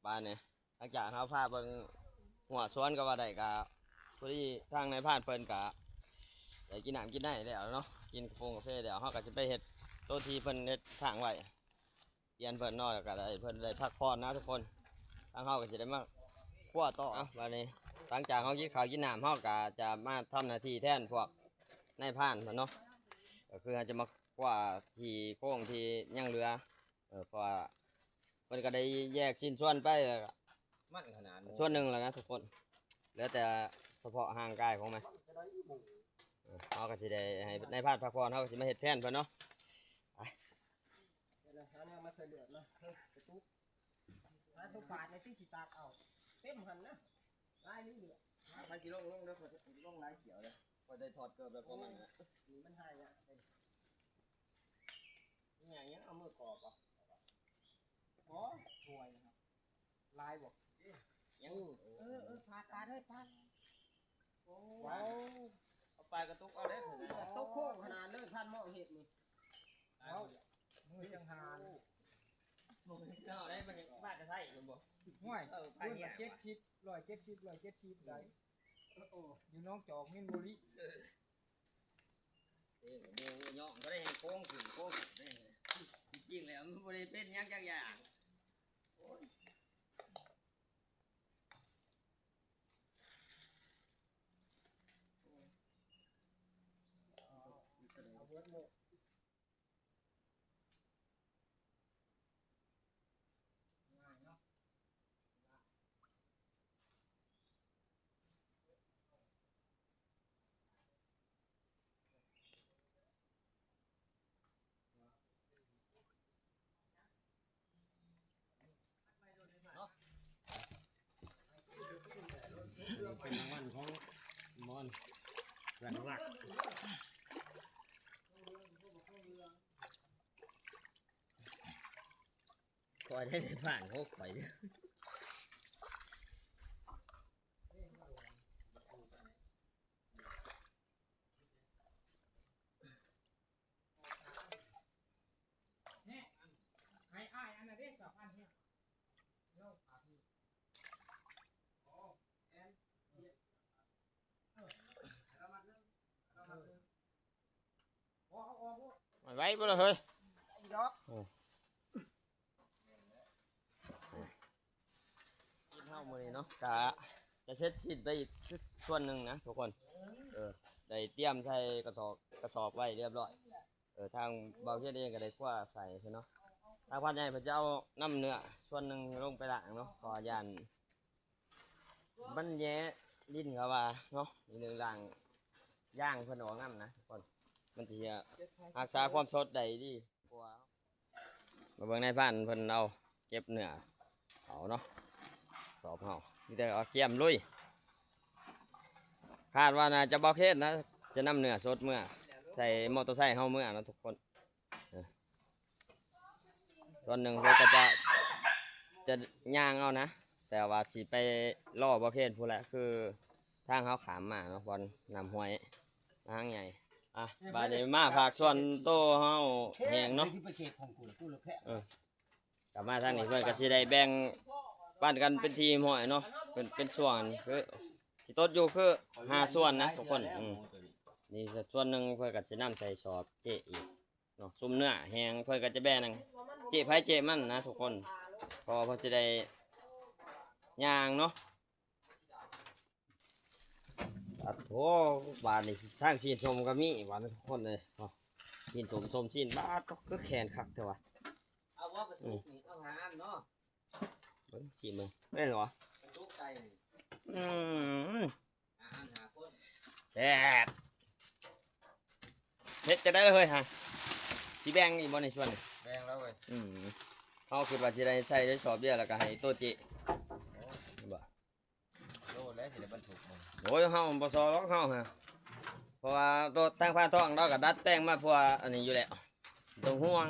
ບາດນີ້ ຫຼັງຈາກເຮົາພາເບິ່ງຫົວສວນກໍວ່າໄດ້ ກໍພໍດີທາງນາຍພານເພິ່ນກໍໄດ້ກິນນ້ຳກິນໃນແລ້ວເນາະ ກິນກາໂຟງກາເຟແລ້ວ ເຮົາກໍຊິໄປເຮັດໂຕທີ່ເພິ່ນເຮັດຄ້າງໄວ້ ປ່ຽນເພິ່ນເນາະ ແລ້ວກໍໄດ້ ເພິ່ນໄດ້ພັກຜ່ອນນະທຸກຄົນ. ທາງເຮົາກໍຊິໄດ້ມາຄົວຕໍ່. ເອົາ ບາດນີ້ ຫຼັງຈາກເຮົາກິນເຂົ້າກິນນ້ຳ ເຮົາກໍຈະມາທຳໜ້າທີ່ແທນພວກນາຍພານເພິ່ນເນາະ ກໍຄືເຮົາຈະມາຄົວທີ່ໂຄງທີ່ຍັງເຫຼືອ ເອີ ເພາະວ່າເພິ່ນກໍໄດ້ແຍກຊິ້ນສ່ວນໄປ ມັນຂະໜາດ ສ່ວນໜຶ່ງແລ້ວນະທຸກຄົນ ເຫຼືອແຕ່ສະເພາະຮ່າງກາຍຂອງມັນ. ເອີ ເຮົາກໍຊິໄດ້ໃຫ້ນາຍພານພັກຜ່ອນ ເຮົາກໍຊິມາເຮັດແທນເພິ່ນເນາະ. ໄປ ເອົາແນວມາໃສ່ເລືອດມາ ເອີ ກະຕຸກ ຫາຕົວປາດໃນຕິ ຊິຕັກເອົາ ເຕັມຫັ້ນນະ ຫຼາຍລີ້. ໃຜຊິລົງ ລົງເດີ ຂ້ອຍລົງຫຼາຍກ່ຽວເດີ ຂ້ອຍໄດ້ຖອດເກີບແລ້ວຂອງມັນນະ ນີ້ມັນຫາຍາກເດ້. ຫຍັງ ຫຍັງ ເອົາມືກອກບໍ່? ບໍ່ ຖ້ວຍນະ ຫຼາຍບໍ່? ຍັງ ເອີ ເອີ ພາດ ພາດເອີຍ ພາດ. ໂອ້ ວ້າວ ເອົາປາກະຕຸກເອົາເດ້ ຕົກໂຄ້ງຂະໜາດເລີຍ ພາດໝອງເຮັດນີ້. ເອົາ ມືຈັງຫານ ເອົາໄດ້ ມັນຍັງບາດກະໄດ້ແມ່ນບໍ່? ຫ້ວຍ ເອີ ເກີນເຈັດສິບ ຮ້ອຍເຈັດສິບ ຮ້ອຍເຈັດສິບໄດ້. ໂອ້ ຢູ່ໜອງຈອກ ມີນບຸລີ. ເອີ ເອີ ໝູ່ຍ້ອງກໍໄດ້ ແຮ່ງໂຄ້ງຂຶ້ນໂຄ້ງຂຶ້ນເດ້. ຈິງໆແລ້ວມັນບໍ່ໄດ້ເປັນຫຍັງຈັກຢ່າງ. ໂອ້ຍ ເອົາເບິດໂລດ. ເປັນລາງວັນຂອງມອນ ເພື່ອນຮັກ. ຂ້ອຍໄດ້ໃນບ້ານຂອງຂ້ອຍເດີ. ແນ່ ອັນ ໃຫ້ອ້າຍອັນນັ້ນເດ້ ສາມພັນເນາະ. ໄວໆ ບໍ່ລະເຮີຍ. ດອກ ໂອ້ ກິນເຮົາມື້ນີ້ເນາະ ກະຈະເສັດສິ້ນໄປອີກສ່ວນໜຶ່ງນະທຸກຄົນ. ເອີ ໄດ້ຕຽມໃສ່ກະສອບ ກະສອບໄວ້ລຽບລ້ອຍ. ເອີ ທາງບ່າວພຽນເອງກໍໄດ້ຄົວໃສ່ເນາະ. ທາງພານໃຫຍ່ເພິ່ນຈະເອົານ້ຳເນື້ອສ່ວນໜຶ່ງລົງໄປລ້າງເນາະ ເພາະວ່າຢ້ານມັນແຍ່ດິນ ເຂົາວ່າເນາະ. ໜຶ່ງ ລ້າງຢາງເພິ່ນອອກນຳນະທຸກຄົນ ມັນຊິຮັກສາຄວາມສົດໄດ້ດີກວ່າ. ມາເບິ່ງນາຍພານເພິ່ນເອົາເກັບເນື້ອເອົາເນາະ ສອບເຮົາມີແຕ່ເອົາກຽມລຸຍ. ຄາດວ່າໜ້າຈະບໍ່ເຄັດນະ ຈະນຳເນື້ອສົດເມືອ ໃສ່ມໍເຕີໄຊເຮົາເມືອເນາະທຸກຄົນ. ເອີ ສ່ວນໜຶ່ງເພິ່ນກໍຈະ ຈະຍ່າງເອົານະ ແຕ່ວ່າຊິໄປລໍບໍ່ເຄັດພຸ້ນແຫຼະ ຄືທາງເຮົາຂ້າມມາເນາະ ບ່ອນນ້ຳຫ້ວຍນາງໃຫຍ່. ອ່ະ ບາດນີ້ມາພາກສ່ວນໂຕເຮົາແຫ້ງເນາະ ເອີ ກັບມາທາງນີ້ເພິ່ນກໍຊິໄດ້ແບ່ງປັນກັນເປັນທີ່ຮຽບຮ້ອຍເນາະ ເປັນ ເປັນສ່ວນ ຄືຊິຕົດຢູ່ຄືຫ້າສ່ວນນະທຸກຄົນ. ອືມ ນີ້ສ່ວນໜຶ່ງເພິ່ນກໍຊິນຳໃສ່ສອບເຈອີກເນາະ ຊຸມເນື້ອແຫ້ງເພິ່ນກໍຈະແບ່ງເຈໃຜເຈມັນນະທຸກຄົນ ເພາະວ່າເພິ່ນຊິໄດ້ຍ່າງເນາະ. ປາດໂທ້ ບາດນີ້ທາງຊີ້ນສົ້ມກໍມີບາດນີ້ທຸກຄົນເອີຍເນາະ ຊີ້ນສົ້ມ ສົ້ມຊີ້ນ ບາດໂທ້ ຄືແຂນຄັກແທ້ວະ. ເອົາບໍ່ກະຕຸກນີ້ ເອົາຫາອັນເນາະ ເບິ່ງ ຊີມເບິ່ງ ແມ່ນບໍ່? ກະຕຸກໄກ່ນີ້ ອືມ ຫາອັນຫາຄົນ ແຊບ. ເຮັດຈັ່ງໃດລະເຮີຍ ຫາ ຊິແບ່ງອີກບໍ່ໃນສ່ວນນີ້? ແບ່ງແລ້ວເວີຍ ອືມ ເຮົາຄິດວ່າຊິໄດ້ໃສ່ໄດ້ສອບດຽວ ແລ້ວກໍໃຫ້ໂຕເຈ ບໍ່ ໂລແລ້ວຊິໄດ້ບັນທຸກມັນ. ໂອ້ຍ ເຮົາບໍ່ຊໍດອກເຮົາຫະ ເພາະວ່າລົດທາງພານທອງລາວກໍດັດແປງມາເພື່ອອັນນີ້ຢູ່ແລ້ວ ບໍ່ຕ້ອງຫ່ວງ.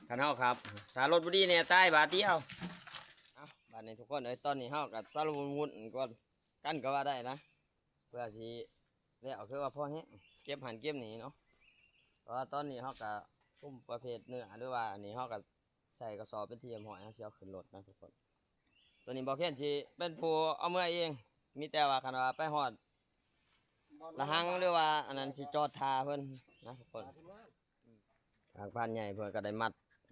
ຄັນເຮົາຂັບ ຖ້າລົດບໍ່ດີແນ່ຕາຍບາດດຽວ. ເອົ້າ ບາດນີ້ທຸກຄົນເອີຍ ຕອນນີ້ເຮົາກໍສາລະວຸນໆກ່ອນ ກັນກໍວ່າໄດ້ນະ ເພື່ອຊິແລ້ວ ຄືວ່າພໍແຮງ ເກັບຫັ້ນເກັບນີ້ເນາະ. ເພາະວ່າຕອນນີ້ເຮົາກໍຊຸມປະເພດເນື້ອ ຫຼືວ່າອັນນີ້ເຮົາກໍໃສ່ກະສອບເປັນທີ່ຮຽບຮ້ອຍ ເຮົາຊິເອົາຂຶ້ນລົດນະທຸກຄົນ. ຕົວນີ້ບໍ່ຄຽນຊິເປັນຜູ້ເອົາເມືອເອງ ມີແຕ່ວ່າຄັນວ່າໄປຮອດລະຫັງ ຫຼືວ່າອັນນັ້ນຊິຈອດຖ້າເພິ່ນນະທຸກຄົນ. ທາງພານໃຫຍ່ເພິ່ນກໍໄດ້ມັດ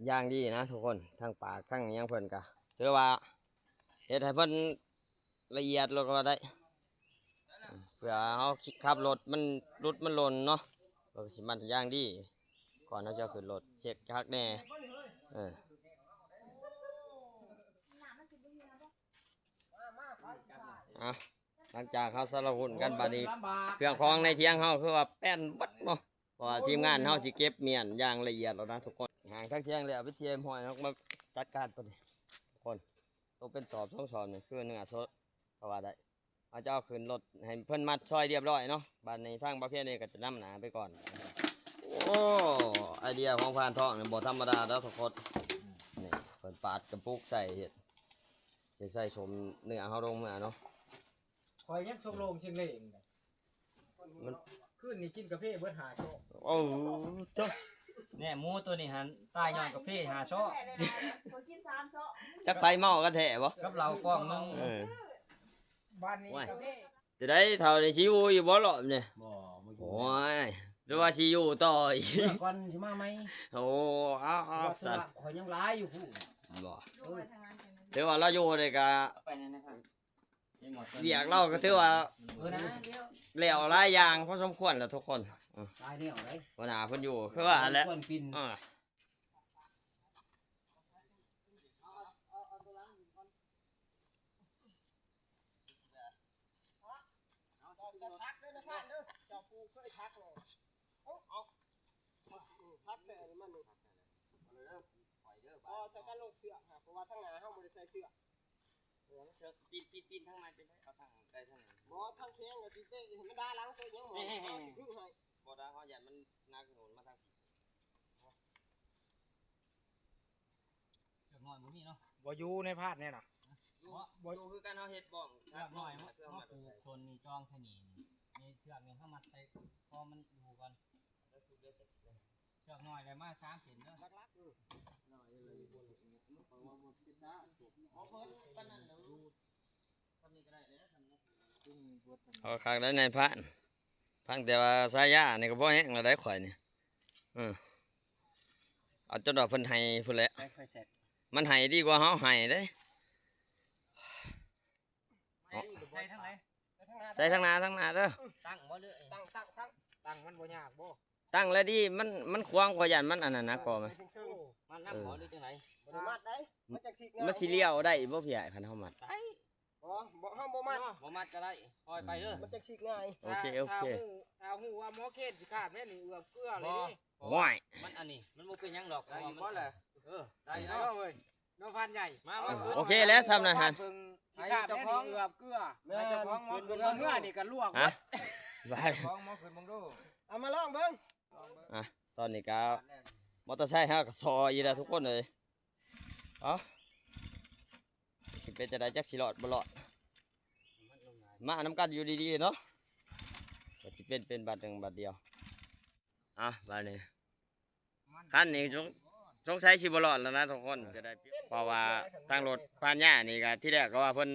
ຢ່າງດີນະທຸກຄົນ ທັງປາກທັງຫຍັງເພິ່ນກໍຖືວ່າເຮັດໃຫ້ເພິ່ນລະອຽດໂລດກໍວ່າໄດ້ ເພື່ອເຮົາຂັບລົດມັນຫຼຸດມັນຫຼົ່ນເນາະ ເພິ່ນກໍຊິມັດຢ່າງດີ ກ່ອນເຮົາຈະເອົາຂຶ້ນລົດ ເຊັກຄັກແນ່ ເອີ ອ່ະ ຫຼັງຈາກເຮົາສາລະຫຸນກັນບາດນີ້ ເຄື່ອງຂອງໃນຖຽງເຮົາຄືວ່າແປ້ນເບິດເນາະ ເພາະວ່າທີມງານເຮົາຊິເກັບມ້ຽນຢ່າງລະອຽດແລ້ວນະທຸກຄົນ. ຫາງທັງຖຽງແລ້ວ ເປັນທີ່ຮຽບຮ້ອຍ ເຮົາມາຈັດການຕົວນີ້ທຸກຄົນ ຕົກເປັນສອບສອງສອບນີ້ຄືເນື້ອສົດກໍວ່າໄດ້ ເຮົາຈະເອົາຂຶ້ນລົດໃຫ້ເພິ່ນມັດຊອຍຮຽບຮ້ອຍເນາະ. ບາດນີ້ທາງບ່າວເຄນເອງກໍຈະນຳໜ້າໄປກ່ອນ. ໂອ້ ໄອເດຍຂອງພານທອງນີ້ບໍ່ທຳມະດາເດີທຸກຄົນ. ນີ້ເພິ່ນປາດກະປຸກໃສ່ເຮັດ ຊິໃສ່ສົມເນື້ອເຮົາລົງເມືອເນາະ. ຂ້ອຍຍັງຊົງໂລງເຊັງເລງ ມັນ ຄືນນີ້ກິນກາເຟເບິດຫ້າຊອກ. ໂອ້ ໂທ້ ແນ່ ໝູໂຕນີ້ຫັ້ນຕາຍຍ້ອນກາເຟຫ້າຊອກ. ຂ້ອຍກິນສາມຊອກ. ຈັກໃຜເມົາກັນແທ້ບໍ່? ກັບເຫຼົ້າກ້ອງໜຶ່ງ. ເອີ ບາດນີ້ ໂອ້ຍ ກາເຟ ຈະໄດ້ເທົ່ານີ້ຊິຢູ່ຢູ່ບໍ່ລອບນີ້? ບໍ່ ບໍ່ຢູ່. ໂອ້ຍ ຫຼືວ່າຊິຢູ່ຕໍ່ອີກ? ເມື່ອກ່ອນຊິມາໃໝ່. ໂອ້ ເອົາໆ ເພາະວ່າທຸລະຂ້ອຍຍັງຫຼາຍຢູ່ພຸ້ນ. ບໍ່ ເອີ ຖືວ່າລາວຢູ່ໄດ້ກະ ໄປນັ້ນນະຄັບ ວຽກລາວກໍຖືວ່າ ເອີ ນະ ແລ້ວຫຼາຍຢ່າງພໍສົມຄວນແລ້ວທຸກຄົນ. ເອີ ຫຼາຍແນວເດ້ ຫົວໜ້າເພິ່ນຢູ່ຄືວ່າແຫຼະ ຄວນປິ່ນ. ເອີ ເຊືອກນ້ອຍບໍ່ມີເນາະ ບໍ່ຢູ່ໃນພາດນີ້ນະ. ບໍ່ ບໍ່ຢູ່ຄືກັນ ເຮົາເຮັດບ້ອງ ເຊືອກນ້ອຍມາ ເຊືອກມາ ມາປູກຕົ້ນນີ້ ຈອງໃສ່ນີ້ ນີ້ເຊືອກນີ້ເຮົາມັດໃສ່ ພໍມັນຢູ່ກ່ອນ. ເຊືອກນ້ອຍໄດ້ມາສາມເສັ້ນເດີ ຫຼັກໆ ເອີ ບໍ່ເພິ່ນປານນັ້ນເດີ. ເອົາຄັກໄດ້ນາຍພານ ຟັງແຕ່ວ່າສາຍານີ້ກໍພໍແຮງແລ້ວໄດ໋ຂ້ອຍນີ້. ເອີ ເອົາຈົນວ່າເພິ່ນໄຫ້ພຸ້ນແຫຼະ ໄດ້ຄ່ອຍແຊກ ມັນໄຫ້ດີກວ່າເຮົາໄຫ້ເດ້. ໃສ່ທາງໃດ? ໃສ່ທາງໜ້າ ທາງໜ້າເດີ. ຕັ້ງບໍ່ເລີຍ? ຕັ້ງ ຕັ້ງ ຕັ້ງ ຕັ້ງມັນບໍ່ຍາກບໍ່? ຕັ້ງແລ້ວດີ ມັນ ມັນຂວາງ ຂ້ອຍຢ້ານມັນອັນນັ້ນນະ ກໍມັນ ມັນນຳບໍ່ ຫຼືຈັ່ງໃດ? ບໍ່ໄດ້ມັດໄດ໋ ມັນຈັ່ງຊິງ່າຍ ມັນຊິລ້ຽວໄດ້ບໍ່ພີ່ອ້າຍ ຄັນເຮົາມັດ? ໄດ້ ບໍ່ ບໍ່ ເຮົາບໍ່ມັດ ບໍ່ມັດກໍໄດ້ ປ່ອຍໄປເດີ ມັນຈັ່ງຊິງ່າຍ. ໂອເຄ ໂອເຄ ຖ້າຮູ້ ຖ້າຮູ້ວ່າໝໍເຄນຊິຂາດແມ່ນນີ້ ເອື້ອມເກືອເລີຍເດ້. ໂອ້ຍ ມັນອັນນີ້ ມັນບໍ່ເປັນຫຍັງດອກ ໄດ້ຢູ່ບໍ່ລະ? ເອີ ໄດ້ເນາະ ເອີ ເນາະ ພານໃຫຍ່ ມາ ມາ ໂອເຄແລ້ວ ສ່ຳນັ້ນຫັ້ນ ເບິ່ງຊິຂາດແມ່ນນີ້ ເອື້ອມເກືອ ແມ່ນ ເຈົ້າຂອງໝໍ ເກືອ ເມື່ອນີ້ກໍລວກ ຮະ ເຈົ້າຂອງໝໍຂຶ້ນເບິ່ງດູ ເອົາມາລອງເບິ່ງ. ອ່ະ ຕອນນີ້ກໍມໍເຕີໄຊເຮົາກໍຊໍອີກແລ້ວທຸກຄົນເອີຍ. ເອົາ ຊິເປັນຈັ່ງໃດ ຈັກຊິລອດບໍ່ລອດ ມານຳກັນຢູ່ດີໆເນາະ ກໍຊິເປັນ ເປັນບາດໜຶ່ງບາດດຽວ. ອ່ະ ບາດນີ້ຄັນນີ້ສົງ ສົງໄສຊິບໍ່ລອດແລ້ວນະທຸກຄົນ ຈະໄດ້ ເພາະວ່າທາງລົດພານຍານີ້ກໍທີແລກກໍວ່າເພິ່ນ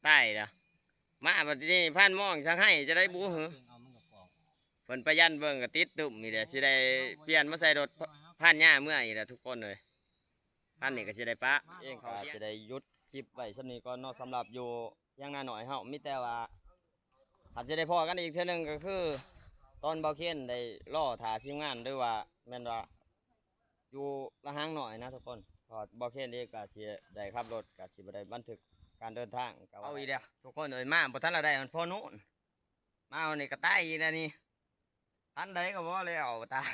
ຕາຍແລ້ວ ມາບັດນີ້ພານມອງສັງໄຫ້ຈະໄດ້ບໍ່ຫື ເພິ່ນໄປຢັນເບິ່ງກໍຕິດຕຶ້ມອີກແຫຼະ ຊິໄດ້ປ່ຽນມາໃສ່ລົດພານຍາເມືອອີກແຫຼະທຸກຄົນເອີຍ. ຄັນນີ້ກໍຊິໄດ້ປະເອງ ກໍຊິໄດ້ຢຸດຄລິບໄວ້ສ່ຳນີ້ກ່ອນເນາະ ສຳລັບຢູ່ຫຍັງນານ້ອຍເຮົາ ມີແຕ່ວ່າ ອາດຊິໄດ້ພໍ້ກັນອີກເທື່ອໜຶ່ງ ກໍຄືຕອນບ່າວເຄນໄດ້ລໍຖ້າທີມງານ ຫຼືວ່າແມ່ນວ່າຢູ່ລະຫັງນ້ອຍນະທຸກຄົນ ເພາະວ່າບ່າວເຄນເອງກໍຊິໄດ້ຂັບລົດ ກໍຊິບໍ່ໄດ້ບັນທຶກການເດີນທາງ ກໍວ່າ ເອົາອີກແລ້ວທຸກຄົນເອີຍ ມາບໍ່ທັນລະໄດ້ ມັນພໍນູນ ມາຮອດນີ້ກໍຕາຍອີກແລ້ວນີ້ ອັນໃດກໍບໍ່ແລ້ວຕາຍ.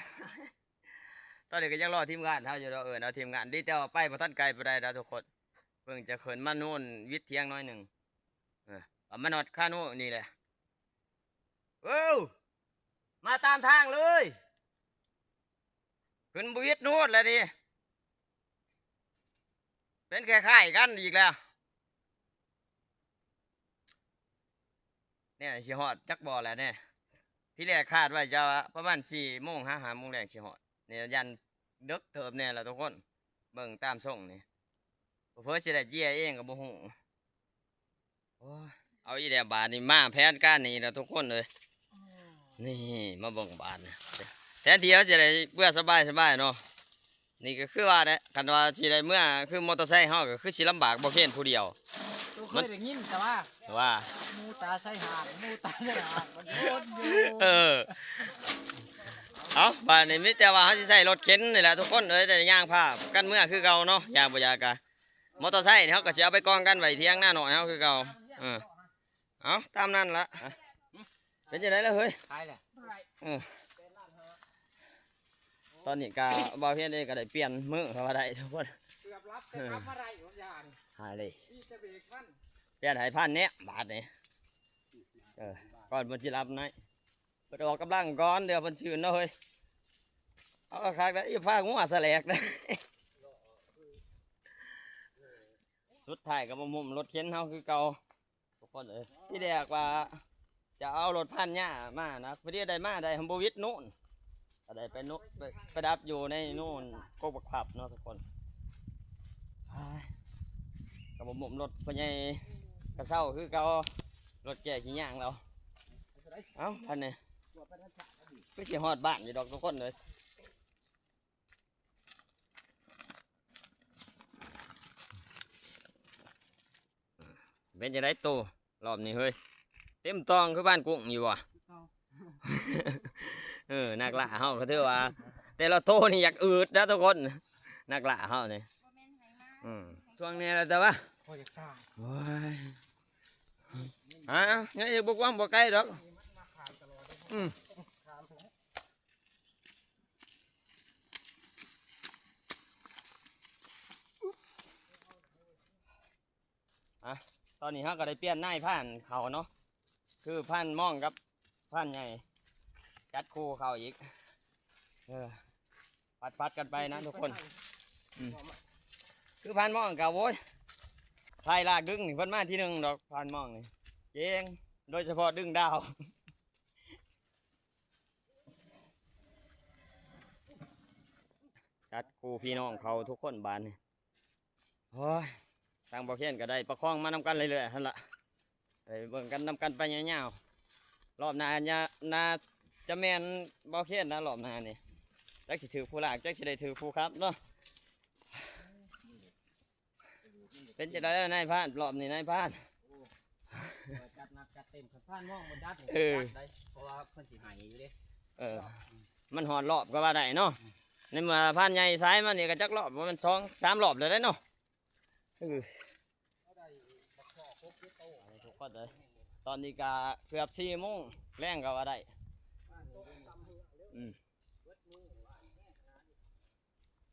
ຕອນນີ້ກໍຍັງລໍທີມງານເຮົາຢູ່ເນາະ ເອີ້ນເອົາທີມງານ ດີແຕ່ວ່າໄປບໍ່ທັນໄກປານໃດນະທຸກຄົນ ເບິ່ງຈະຂຶ້ນມານູນວິດທຽງໜ້ອຍໜຶ່ງ ເອີ ກໍມານອດຄານູນີ້ແຫຼະ. ເອີ ມາຕາມທາງເລີຍ ຂຶ້ນບໍ່ວິດນູນແລ້ວນີ້ ເປັນຄ້າຍໆກັນອີກແລ້ວ ແນວຊິຮອດຈັກບໍ່ແຫຼະແນ່ ທີແລກຄາດໄວ້ຈະວ່າປະມານສີ່ໂມງຫາຫ້າໂມງແລງຊິຮອດ ແນວຢ້ານເດິກເຕີບແນ່ລະທຸກຄົນ ເບິ່ງຕາມຊົງນີ້ ເຜີໆຊິໄດ້ເຈຍເອງກໍບໍ່ຮູ້. ໂອ້ຍ ເອົາອີກແລ້ວບາດນີ້ ມາແຜນການນີ້ລະທຸກຄົນເອີຍ. ນີ້ມາເບິ່ງບາດນີ້ ແທນທີ່ເຮົາຊິໄດ້ເມືອສະບາຍໆເນາະ ນີ້ກໍຄືວ່າແຫຼະ ຄັນວ່າຊິໄດ້ເມືອຄືມໍເຕີໄຊເຮົາກໍຄືຊິລຳບາກບໍ່ເຄນຜູ້ດຽວ. ໂຕເຄີຍໄດ້ຍິນແຕ່ວ່າ ວ່າ ໝູຕາໃສ່ຫາກ ໝູຕາໃສ່ຫາກ ມັນໂດນຢູ່. ເອີ ເອົາ ບາດນີ້ມີແຕ່ວ່າເຮົາຊິໃຊ້ລົດເຂັນນີ້ແຫຼະທຸກຄົນເອີຍ ໄດ້ຍ່າງພາກັນເມືອຄືເກົ່າເນາະ ຢາກບໍ່ຢາກກະ ມໍເຕີໄຊນີ້ເຮົາກໍຊິເອົາໄປກອງກັນໄວ້ຖຽງນານ້ອຍເຮົາຄືເກົ່າ. ເອີ ເອົາຕາມນັ້ນລະ. ເປັນຈັ່ງໃດລະເຮີ້ຍ? ຂາຍແລ້ວ. ເອີ ຕອນນີ້ກະບ່າວເພັດເອງກໍໄດ້ປ່ຽນມື້ເຂົາວ່າໄດ້ທຸກຄົນ ເກືອບຫຼັບ ແຕ່ກັບມາໄດ້ ເອີ ຢ່ານີ້ ຫາຍເລີຍ ມີແຕ່ເບຣກມັນ ປ່ຽນໃຫ້ພັນແນວບາດນີ້. ເອີ ກ່ອນເພິ່ນຊິຫຼັບໃນ ເພິ່ນອອກກຳລັງກ່ອນ ດຽວເພິ່ນຊື່ນເນາະເຮີ້ຍ. ເອົາຄັກໆ ໄດ້ພາງົວສະແຫຼກ ສຸດທ້າຍກໍບໍ່ໝຸ້ມລົດເຂັນເຮົາຄືເກົ່າທຸກຄົນເອີຍ. ທີແລກວ່າຈະເອົາລົດພານຍາມານະ ພໍດີໄດ້ມາໄດ້ ບໍ່ວິດໂນ່ນ ກໍໄດ້ໄປໂນ ໄປ ໄປດັບຢູ່ໃນໂນ່ນກົກບັກຜັບເນາະທຸກຄົນ. ອ້າຍ ກໍບໍ່ໝຸ້ມລົດພໍ່ໃຫຍ່ກະເຊົາຄືເກົ່າ ລົດແກ່ຂີ້ຍ່າງລາວ. ເອົ້າ ອັນນີ້ຄືຊິຮອດບ້ານຢູ່ດອກທຸກຄົນເອີຍ. ເປັນຈັ່ງໃດໂຕ ລອບນີ້ເຮີ້ຍ ເຕັມຕອງຄືບ້ານກຸ້ງຢູ່ບໍ່? ເອີ ນັກລ່າເຮົາກໍຖືວ່າແຕ່ລະໂຕນີ້ຢາກອືດນະທຸກຄົນ ນັກລ່າເຮົານີ້. ອືມ ຊ່ວງນີ້ລະແຕ່ວ່າ ໂອ້ຍ ຍັງອີກບໍ່ກວ້າງບໍ່ໄກດອກ. ອືມ ອ່ະ ຕອນນີ້ເຮົາກໍໄດ້ປ່ຽນນາຍພານເຂົາເນາະ ຄືພານມອງກັບພານໃຫຍ່ ຈັດຄູ່ເຂົາອີກ ເອີ ຜັດໆກັນໄປນະທຸກຄົນ. ອືມ ຄືພານມອງກໍ ໂອ້ຍ ໄທລາກດຶງນີ້ເພິ່ນມາທີໜຶ່ງດອກ ພານມອງນີ້ເກັ່ງ ໂດຍສະເພາະດຶງດາວ ຈັດຄູ່ພີ່ນ້ອງເຂົາທຸກຄົນບາດນີ້. ໂອ້ຍ ທາງບໍ່ເຄນກໍໄດ້ປະຄອງມານຳກັນເລື້ອຍໆຫັ້ນລະ ໄດ້ເບິ່ງກັນນຳກັນໄປຍາວໆ. ລອບໜ້າ ໜ້າຈະແມ່ນບໍ່ເຄນນະ ລອບໜ້ານີ້ ຈັກຊິຖືກຜູ້ລາກ ຈັກຊິໄດ້ຖືກຜູ້ຂັບເນາະ. ເປັນຈັ່ງໃດລະນາຍພານ ລອບນີ້ນາຍພານ? ໂອ້ ຈັດໜັກຈັດເຕັມ ຄັນພານມອງບໍ່ຈັດນີ້ ເອີ ຈັດໄດ້ ເພາະວ່າເພິ່ນຊິໃຫ້ຢູ່ເດ້. ເອີ ມັນຮອດລອບກໍວ່າໄດ້ເນາະ ໃນເມື່ອພານໃຫຍ່ສາຍມານີ້ກໍຈັກລອບ ບໍ່ແມ່ນສອງສາມລອບແລ້ວເດ້ເນາະ. ເອີ ຕອນນີ້ກໍເກືອບສີ່ໂມງແລງກໍວ່າໄດ້. ອືມ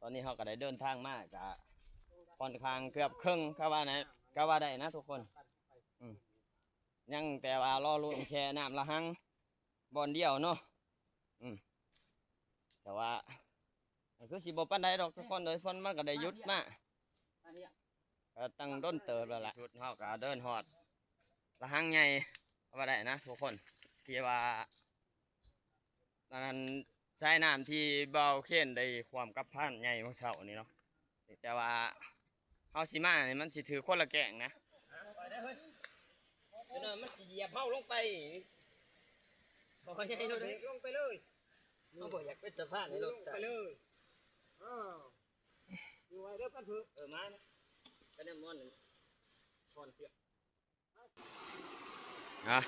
ຕອນນີ້ເຮົາກໍໄດ້ເດີນທາງມາກໍຄ່ອນຂ້າງເກືອບເຄິ່ງ ກໍວ່ານະ ກໍວ່າໄດ້ນະທຸກຄົນ. ອືມ ຍັງແຕ່ວ່າລໍລຸ້ນແຄ່ນ້ຳລະຫັງບ່ອນດຽວເນາະ. ອືມ ແຕ່ວ່າ ກໍຄືຊິບໍ່ປານໃດດອກທຸກຄົນເອີຍ ເພິ່ນມັນກໍໄດ້ຢຸດມາ ກໍຕັ້ງດົນເຕີບແລ້ວລະ. ທີ່ສຸດເຮົາກໍເດີນຮອດລະຫັງໃຫຍ່ ກໍວ່າໄດ້ນະທຸກຄົນ ທີ່ວ່າ ອັນນັ້ນ ສາຍນ້ຳທີ່ບ່າວເຄນໄດ້ຄວາມກັບພານໃຫຍ່ມື້ເຊົ້ານີ້ເນາະ. ແຕ່ວ່າເຮົາຊິມານີ້ ມັນຊິຖືກຄົນລະແກ້ງນະ ໄປເດີເຮີ້ຍ ເຈົ້າໜ້ອຍມັນຊິຢຽບເຮົາລົງໄປ. ບໍ່ໃຫຍ່ລົງເດີ ລົງໄປເລີຍ ເຮົາບໍ່ຢາກເປັນສະພານໃຫ້ລົງໄປເລີຍ. ອ້າວ ຢູ່ໄວເດີ ກັນເຖາະ. ເອີ ມານະ ກັນແນມມອນ ຄອນເຊືອກ. ອ່ະ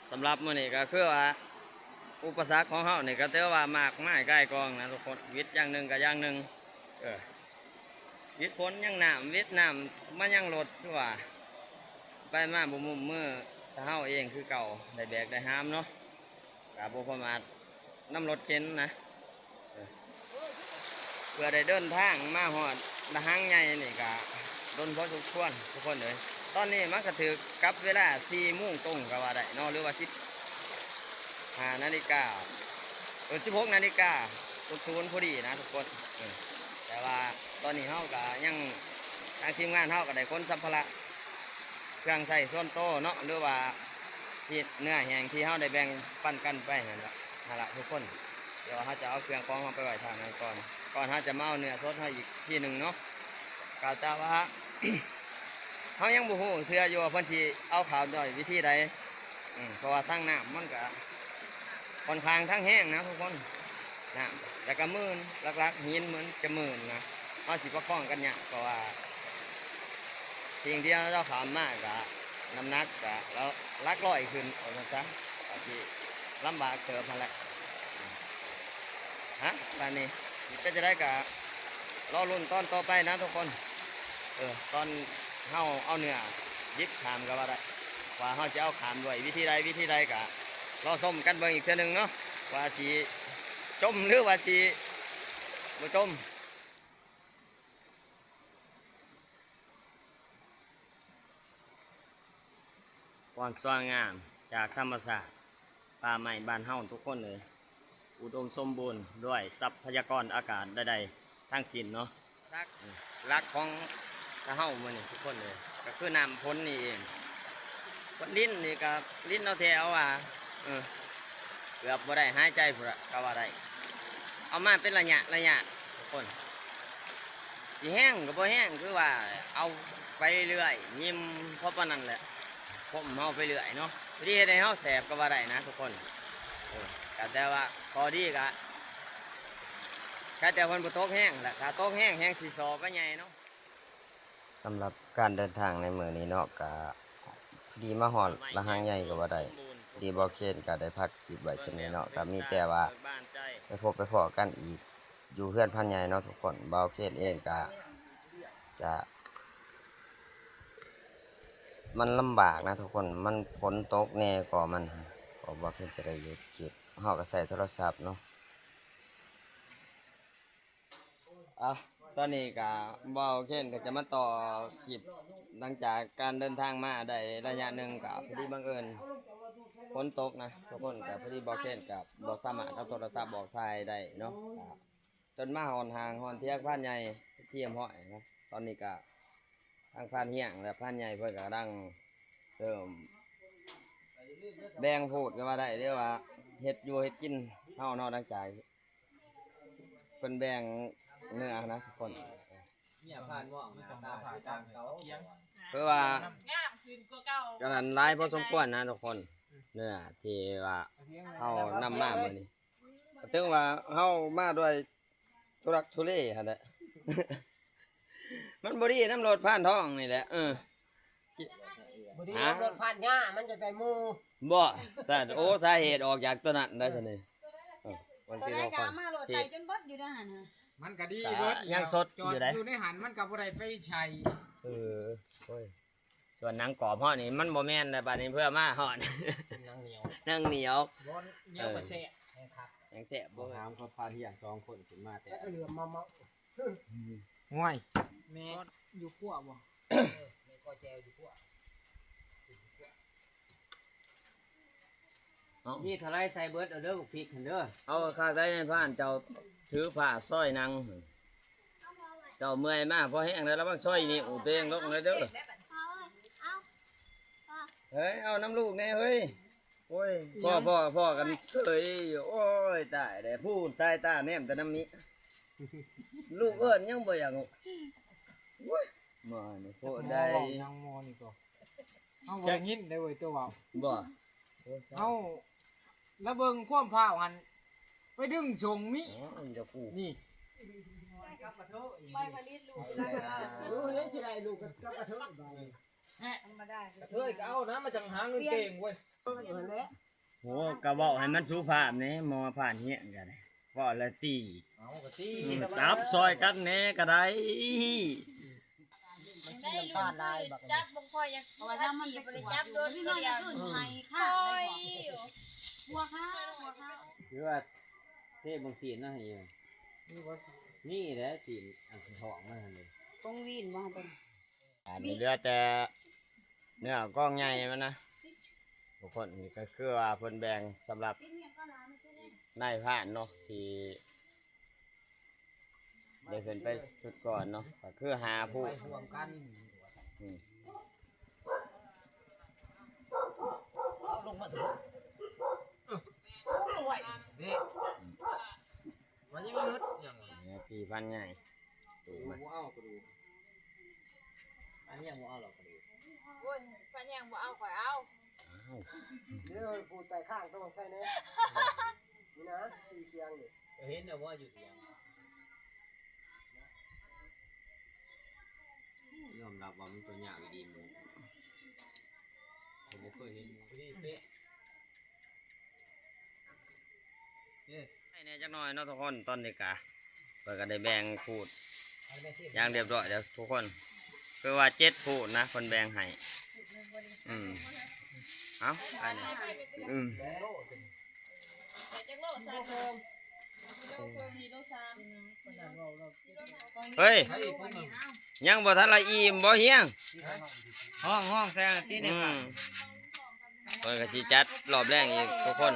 ສຳລັບມື້ນີ້ກໍຄືວ່າ ອຸປະສັກຂອງເຮົານີ້ກໍຖືວ່າມາກມາຍກ່າຍກອງນະທຸກຄົນ ວິດຢ່າງໜຶ່ງກໍຢ່າງໜຶ່ງ. ເອີ ວິດຝົນຍັງນ້ຳ ວິດນ້ຳມາຍັງລົດ ຄືວ່າໄປມາບໍ່ໝຸ້ມມື ຖ້າເຮົາເອງຄືເກົ່າ ໄດ້ແບກໄດ້ຫາມເນາະ ກໍບໍ່ປະໝາດນຳລົດເຂັນນະ. ເອີ ເພື່ອໄດ້ເດີນທາງມາຮອດລະຫັງໃຫຍ່ນີ້ກະດົນພໍສົມຄວນທຸກຄົນເອີຍ. ຕອນນີ້ມັນກະຖືກກັບເວລາສີ່ໂມງຕົງກະວ່າໄດ້ເນາະ ຫຼືວ່າສິບຫ້ານາລິກາ ເອີ ສິບຫົກນາລິກາ ສູນສູນພໍດີນະທຸກຄົນ. ເອີ ແຕ່ວ່າຕອນນີ້ເຮົາກະຍັງ ທາງທີມງານເຮົາກະໄດ້ຂົນສຳພາລະ ເຄື່ອງໃຊ້ສ່ວນໂຕເນາະ ຫຼືວ່າທີ່ເນື້ອແຫ້ງທີ່ເຮົາໄດ້ແບ່ງປັນກັນໄປຫັ້ນລະ ຫັ້ນລະທຸກຄົນ. ດຽວເຮົາຈະເອົາເຄື່ອງຂອງເຮົາໄປໄວ້ທາງນັ້ນກ່ອນ ກ່ອນເຮົາຈະມາເອົາເນື້ອສົດເຮົາອີກທີໜຶ່ງເນາະ. ກໍຈະວ່າ ເຮົາຍັງບໍ່ຮູ້ເທື່ອຢູ່ວ່າເພິ່ນຊິເອົາເຂົ້າດ້ວຍວິທີໃດ ອືມ ເພາະວ່າທາງນ້ຳມັນກະຂ້ອນຂ້າງທັງແຮງນະທຸກຄົນ ນ້ຳ ແລ້ວກະມື່ນ ຫຼັກໆ ຫີນມັນຈະມື່ນນະ ເຮົາຊິປະຄອງກັນຍາກ ເພາະວ່າສິ່ງທີ່ເຮົາເອົາຂ້າມມາກະ ນ້ຳໜັກກະຫຼັກຮ້ອຍຂຶ້ນ ວ່າຊັ້ນຊະ ກະຊິລຳບາກເຕີບຫັ້ນແຫຼະ. ຮະ ບາດນີ້ເປັນຈັ່ງໃດກະລໍລຸ້ນຕອນຕໍ່ໄປນະທຸກຄົນ ເອີ ຕອນເຮົາເອົາເນື້ອດິບຂ້າມກະວ່າໄດ້ ວ່າເຮົາຊິເອົາຂ້າມດ້ວຍວິທີໃດວິທີໃດກະລໍຊົມກັນເບິ່ງອີກເທື່ອໜຶ່ງເນາະ ວ່າຊິຈົມ ຫຼືວ່າຊິບໍ່ຈົມ. ຄວາມສວຍງາມຈາກທຳມະຊາດ ປ່າໄມ້ບ້ານເຮົາທຸກຄົນເອີຍ ອຸດົມສົມບູນດ້ວຍຊັບພະຍາກອນອາກາດໃດໆທັງສິ້ນເນາະ ຫຼັກ ຫຼັກຂອງຊາວເຮົາມື້ນີ້ທຸກຄົນເອີຍ ກະຄືນ້ຳຝົນນີ້ເອງ ຝົນລິນນີ້ກະລິນເອົາແທ້ເອົາວ່າ ເອີ ເກືອບບໍ່ໄດ້ຫາຍໃຈພຸ້ນລະກະວ່າໄດ້ ເອົາມາເປັນໄລຍະໄລຍະທຸກຄົນ. ຊິແຮງກະບໍ່ແຮງ ຄືວ່າເອົາໄປເລື້ອຍ ຍິມພໍປານນັ້ນແຫຼະ ຄົມເຮົາໄປເລື້ອຍເນາະ ຊິເຮັດໃຫ້ເຮົາແສບກະວ່າໄດ້ນະທຸກຄົນ ເອີ ກະແຕ່ວ່າຂໍ້ດີກະ ກະແຕ່ເພິ່ນບໍ່ຕົກແຮງແຫຼະ ຖ້າຕົກແຮງແຮງຊິສໍ່ໄປໃຫຍ່ເນາະ. ສຳລັບການເດີນທາງໃນມື້ນີ້ເນາະ ກະພໍດີມາຮອດລະຫັງໃຫຍ່ກະວ່າໄດ້ ພໍດີບ່າວເຄນກະໄດ້ພັກຄລິບໄວ້ສ່ຳນີ້ເນາະ ກະມີແຕ່ວ່າໄປພົບໄປພໍ້ກັນອີກ ຢູ່ເຮືອນພານໃຫຍ່ເນາະທຸກຄົນ ບ່າວເຄນເອງກະ ຈະ ມັນລຳບາກນະທຸກຄົນ ມັນຝົນຕົກແດ່ກໍມັນ ກໍບໍ່ເປັນຈະໄດ້ຢຸດຄລິບ ເຮົາກະໃຊ້ໂທລະສັບເນາະ ອາ ຕອນນີ້ກະບ່າວເຄນກະຈະມາຕໍ່ຄລິບ ຫຼັງຈາກການເດີນທາງມາໄດ້ໄລຍະໜຶ່ງ ກະພໍດີບັງເອີນຝົນຕົກນະທຸກຄົນ ກະພໍດີບ່າວເຄນກະບໍ່ສາມາດເອົາໂທລະສັບອອກຖ່າຍໄດ້ເນາະ ກະ ຈົນມາຮອດຮ່າງຮອດທຽງພານໃຫຍ່ເປັນທີ່ຮຽບຮ້ອຍນະ ຕອນນີ້ກະທາງພານຮຽງ ແລະ ພານໃຫຍ່ເພິ່ນກະກຳລັງເລີ່ມແບ່ງພູດກະວ່າໄດ້ ຫຼືວ່າເຮັດຢູ່ເຮັດກິນເຮົາເນາະ ຫຼັງຈາກເພິ່ນແບ່ງເນື້ອຫັ້ນນະທຸກຄົນ ເນຍຜ່ານມອງໜ້າຕາຄືຕ່າງເກົ່າ ຄືວ່າງາມຂຶ້ນກວ່າເກົ່າ ກະນັ້ນຫຼາຍພໍສົມຄວນນະທຸກຄົນ ເນື້ອທີ່ວ່າເຮົານຳມາມື້ນີ້ ກະເຖິງວ່າເຮົາມາດ້ວຍທຸລັກທຸເລຫັ້ນແຫຼະ ມັນບໍ່ດີນຳລົດພານທອງນີ້ແຫຼະ ເອີ ບໍ່ດີນຳລົດພານຫຍ້າ ມັນຈະໄດ້ໝູ່ ບໍ່ ແຕ່ ໂອ້ ສາເຫດອອກຈາກໂຕນັ້ນໄດ໋ຊັ້ນນີ້ ເອີ ມັນ ໂຕໃດກະເອົາມາໂລດ ໃສ່ຈົນເບິດຢູ່ໃນຫັ້ນນະ ມັນກະດີເບິດ ກະຍັງສົດຢູ່ໃດ໋ ຢູ່ໃນຫັ້ນມັນກະບໍ່ໄດ້ໄປໃສ່ ເອີ ໂອ້ຍ ສ່ວນໜັງກອບເຮົານີ້ມັນບໍ່ແມ່ນແລ້ວ ບາດນີ້ເພື່ອມາຮອດ ໜັງໜຽວ ໜັງໜຽວ ບໍ່ ໜຽວກະແຊບ ເອີ ແຮງຄັກ ແຮງແຊບ ບໍ່ ຖາມເຂົາພານຮຽງສອງຄົນຂຶ້ນມາແຕ່ ເອີ ເຫຼືອມາເມົາ ຫ້ວຍ ແມ່ຢູ່ຄົວບໍ່ ເອີ ແມ່ກໍແຈວຢູ່ຄົວ ເອົ້າ ມີເທົ່າໃດໃສ່ເບິດເອົາເດີ ບັກພິກຫັ້ນເດີ ເອົາຄັກໄດ໋ ນາຍພານເຈົ້າຖືພາຊອຍໜັງ ເຈົ້າເມື່ອຍມາພໍແຮງແລ້ວ ລະວັງຊອຍນິ້ວໂຕເອງລົງເດີ ເຮີ້ຍ ເອົານຳລູກແດ່ເຮີ້ຍ ໂອ້ຍ ພໍ່ ພໍ່ ພໍ່ກັນເສີຍຢູ່ ໂອ້ຍ ຕາຍແລ້ວ ຜູ້ສາຍຕາແນມແຕ່ນຳນີ້ ລູກເອີ້ນຍັງບໍ່ຢາກ ໂອ້ຍ ໝໍນີ້ໂພດໃດ ເວົ້າຫຍັງໝໍນີ້ກໍ ເຮົາບໍ່ໄດ້ຍິນໄດ້ເວີຍ ຕົວເວົ້າ ບໍ່ ເຮົາ ລະເບິ່ງຄວາມພ້າວຫັ້ນ ໄປດຶງສົ່ງມິ ອໍ ມັນຈະປູ ນີ້ ໄປຜະລິດລູກ ເອີ ເອີ ຊິໄດ້ລູກກັບກະເທີຍບາດນີ້ ທຳມະດາ ກະເທີຍກະເອົານະ ມາຈັ່ງຫາເງິນເກັ່ງເວີຍ ເອີ ຫັ້ນແຫຼະ ໂຫ ກະເວົ້າໃຫ້ມັນສຸພາບແດ່ ໝໍຜ່ານຮຽງກະໄດ້ ເວົ້າແລ້ວຕີ ເອົາກະຕີ ອືມ ຕັບຊອຍກັນແດ່ກະໄດ້ ໄດ້ລູກຄືຈັບບໍ່ຄ່ອຍຢາກ ເພາະວ່າຖ້າມັນໄປກວດຢູ່ ນີ້ນ້ອຍ ຄືໄຫ້ຂ້າງໄດ້ບໍ່ ຫົວຂ້າງ ຫົວຂ້າງ ຫຼືວ່າເທເບິ່ງຊີ້ນນະໃຫ້ຢູ່ ນີ້ແຫຼະຊີ້ນອັນທ້ອງມັນຫັ້ນເດ ກົງວີນບໍ່ຫັ້ນ ອັນນີ້ເຫຼືອແຕ່ເນື້ອກອງໃຫຍ່ມັນນະ ທຸກຄົນ ນີ້ກະຄືວ່າເພິ່ນແບ່ງສຳລັບນາຍພານເນາະ ທີ່ໄດ້ຂຶ້ນໄປຊຸດກ່ອນເນາະ ກະຄືຫ້າຜູ້ ໄປຮ່ວມກັນ ອືມ ເອົາລົງມາເຖາະ ເອີ ເອົາລົງໄວ້ ນີ້ ມັນຍັງເຫລືອຫຍັງ ເນື້ອທີ່ພັນໃຫຍ່ ມາ ບໍ່ເອົາກະດູກ ອັນນີ້ບໍ່ເອົາດອກກະດູກ ໂອ້ຍ ພະແຍງບໍ່ເອົາ ຂ້ອຍເອົາ. ອ້າວ ເດີ ຜູ້ໃຕ້ຂ້າງຕ້ອງໃສ່ແດ່ ນີ້ນະ ສີຂຽງນີ້ ເຫັນແລ້ວບໍ່ຢູ່ຖຽງ? ຍອມຮັບວ່າມັນຕົວຍາກອີ່ຫຼີໝູ່ ເຂົາບໍ່ເຄີຍເຫັນໝູ່ ພໍດີເປະ. ໃຫ້ແດ່ຈັກໜ້ອຍເນາະທຸກຄົນ. ຕອນນີ້ກະເພິ່ນກະໄດ້ແບ່ງພູດຢ່າງຮຽບຮ້ອຍແລ້ວທຸກຄົນ ຄືວ່າເຈັດພູດນະ ເພິ່ນແບ່ງໃຫ້. ອືມ ເອົາ ອັນນີ້ ອືມ ເຮີ້ຍ ຍັງບໍ່ທັນລະອີ່ມບໍ່ຮຽງ? ຮ້ອງ ຮ້ອງໃສ່ອັນນີ້ ອືມ ເພິ່ນກະຊິຈັດຮອບແລງອີກທຸກຄົນ.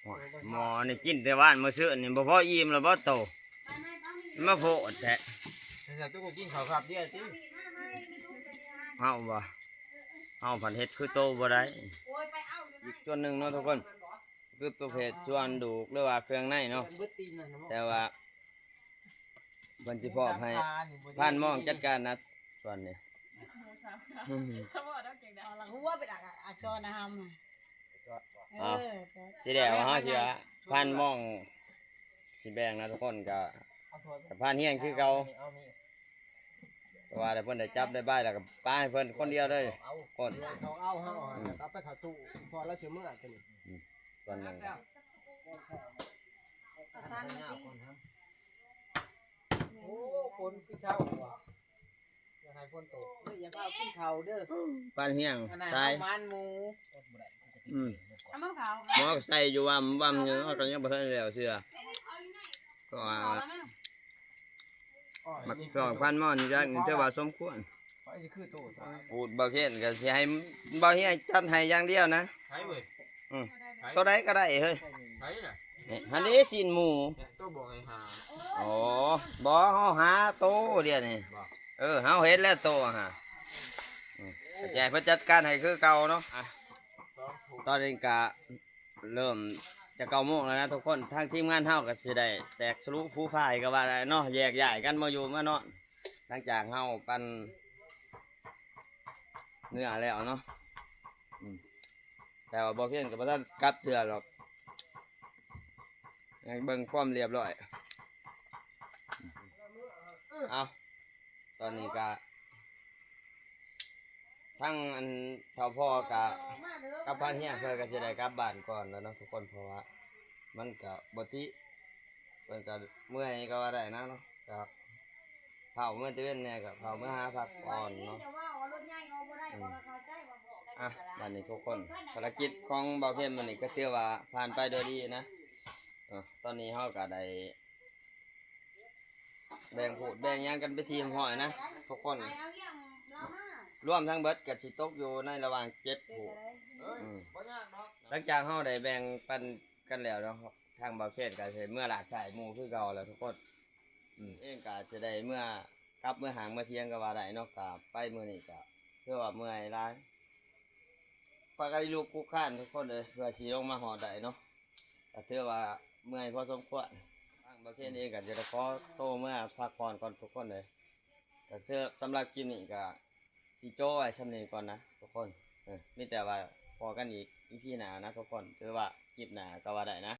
ໂອ້ຍ ໝໍນີ້ກິນແຕ່ວານມື້ຊືນນີ້ ບໍ່ພໍອີ່ມແລ້ວບໍ່ໂຕ? ມາໂພດແທ້. ແຕ່ຕົວກໍກິນເຂົ້າຄາບດຽວຕິ ເຮົາບໍ່ ເຮົາພັດເຮັດຄືໂຕບໍ່ໄດ້. ອີກສ່ວນໜຶ່ງເນາະທຸກຄົນ ຄືປະເພດສ່ວນດູກ ຫຼືວ່າເຄື່ອງໃນເນາະ ແຕ່ວ່າ ເພິ່ນຊິມອບໃຫ້ພານມອງຈັດການນະ ສ່ວນນີ້ ສະເພາະດອກເກັ່ງໄດ໋ ເອົາລະ ຫົວເປັນອັກ ອັກສອນນະຫຳ. ເອີ ທີແລກວ່າເຮົາຊິວ່າພານມອງຊິແບ່ງນະທຸກຄົນ ກະ ກະພານຮຽງຄືເກົ່າ ເພາະວ່າເພິ່ນໄດ້ຈັບໄດ້ບາຍແລ້ວ ກະປາໃຫ້ເພິ່ນຄົນດຽວເລີຍ ຄົນ ເອົາ ເອົາ ເອົາ ເອົາໄປເຂົ້າຕູ້ ເພາະລາວຊິເມືອຕົວນີ້ ອືມ ສ່ວນໜຶ່ງ ກະຊັ້ນມາຕິ ໂອ້ ຝົນຄືເຊົາວ່າ ຢາກໃຫ້ຝົນຕົກ ເອີ ຢ່າພາກິນເຂົ້າເດີ ປານຮຽງ ອັນນັ້ນ ຕາຍ ເອົາມັນໝູ ອືມ ເອົາມາເຂົ້າ ໝໍໃສ່ຢູ່ວ່ຳໆຢູ່ເນາະ ກະຍັງບໍ່ທັນແລ້ວເທື່ອ ເພາະວ່າ ໝາກກອກພັນໝອນຈັກນີ້ຖືວ່າສົມຄວນ ປູດບໍ່ເຄນກະຊິໃຫ້ບໍ່ເຮຍຈັດໃຫ້ຢ່າງດຽວນະ ໃສ່ເວີຍ ອືມ ໃສ່ ໂຕໃດກະໄດ້ເຮີ້ຍ ໃສ່ລະ ນີ້ ຫັ້ນເດ້ ຊີ້ນໝູ ໂຕບອກໃຫ້ຫາ ອໍ ບໍ່ ເຮົາຫາໂຕດຽວນີ້ ເອີ ເຮົາເຫັນແລ້ວໂຕຫາ ອືມ ກະຊິໃຫ້ເພິ່ນຈັດການໃຫ້ຄືເກົ່າເນາະ ອະ ຕອນນີ້ກະເລີ່ມຈະເກົ້າໂມງແລ້ວນະທຸກຄົນ ທາງທີມງານເຮົາກະຊິໄດ້ແຕກສະຫຼຸບຜູ້ພາຍກະວ່າໄດ້ເນາະ ແຍກຍ້າຍກັນມາຢູ່ມານອນ ຫຼັງຈາກເຮົາປັ່ນເນື້ອແລ້ວເນາະ ອືມ ແຕ່ວ່າບໍ່ພຽງກະບໍ່ທັນກັບເທື່ອດອກ ຍັງເບິ່ງຄວາມຮຽບຮ້ອຍ ເອົາ ຕອນນີ້ກະ ທັງອັນເຖົ້າພໍ່ກະກັບພານຮຽງ ເພິ່ນກະຊິໄດ້ກັບບ້ານກ່ອນແລ້ວເນາະທຸກຄົນ ເພາະວ່າມັນກະບໍ່ຕິ ເພິ່ນກະເມື່ອຍກະວ່າໄດ້ນະເນາະ ກະເຝົ້າເມື່ອແຕ່ເວັນແດ່ ກະເຝົ້າເມືອຫາພັກຜ່ອນເນາະ ອືມ ອ່ະ ບາດນີ້ທຸກຄົນ ພາລະກິດຂອງບ່າວເພັນມື້ນີ້ກະຖືວ່າຜ່ານໄປໂດຍດີນະ ເອີ ຕອນນີ້ເຮົາກະໄດ້ ແບ່ງພູດແບ່ງຫຍັງກັນເປັນທີ່ຮຽບຮ້ອຍນະທຸກຄົນ ລວມທັງເບິດກະຊິຕົກຢູ່ໃນລະຫວ່າງເຈັດພູດ ອືມ ຫຼັງຈາກເຮົາໄດ້ແບ່ງປັນກັນແລ້ວເນາະ ທາງບ່າວເຄນກະຊິເມືອຫຼາກຊາຍໝູ່ຄືເກົ່າແລ້ວທຸກຄົນ ອືມ ເອງກະຊິໄດ້ເມືອ ກັບເມືອຫ້າງເມືອຖຽງກະວ່າໄດ້ເນາະ ກະໄປມື້ນີ້ກະຖືວ່າເມື່ອຍຫຼາຍ ພາກັນລຸກຄຸກຄານທຸກຄົນເອີຍ ເພື່ອຊິລົງມາຮອດໄດ້ເນາະ ກະຖືວ່າເມື່ອຍພໍສົມຄວນ ທາງບ່າວເຄນເອງກະຈະໄດ້ຂໍໂຕເມືອພັກຜ່ອນກ່ອນທຸກຄົນເອີຍ ກະຄືສຳລັບຄລິບນີ້ກະຊິໂຈະໄວ້ຊ່ຳນີ້ກ່ອນນະທຸກຄົນ ເອີ ມີແຕ່ວ່າພໍ້ກັນອີກອີພີໜ້ານະທຸກຄົນ ຫຼືວ່າຄລິບໜ້າກະວ່າໄດ້ນະ.